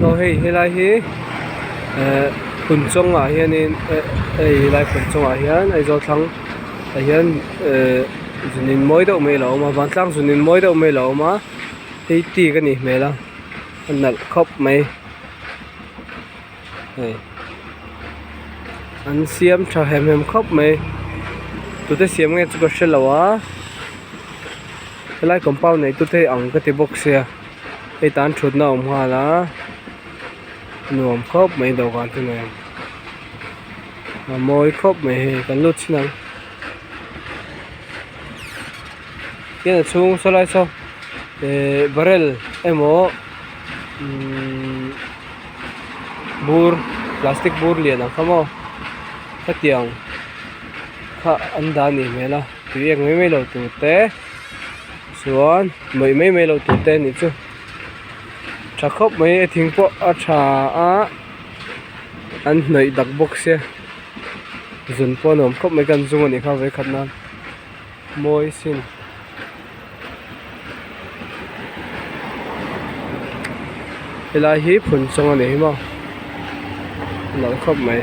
Aw hei helai hi ehh phunchawng ah hianin eh hei helai phunchawng ah hian Aizawl thlang ah hian ehh zun in mawi deuh mai a lo awm a vantlang zun in mawi deuh mai a lo awm a hei teak a nih hmel a a nalh khawp mai hei an siam tha hem hem khawp mai tute siam nge chu ka hrelo a helai compound nei tute hi ang ka ti bawk sia. Hei tan thutna a awm nghal a nuam khawp mai dawhkan te nen a mawi khawp mai hei kan lut chhin ang tin a chhung saw lai saw ehh barrel emaw umm bur plastic bur lian ang kha maw hetiang kha an dah a nih hmel a tui ek mai mai lo tur te. Chuan mawih mai mai lo tur te anih chu tha khawp mai a thing pawh a tha a an hnawih dak bawk sia zun pawh a nuam khawp mai kan zum anih kha vawikhat nan mawi sin. Helai hi phun chawng anih hi maw a nalh khawp mai.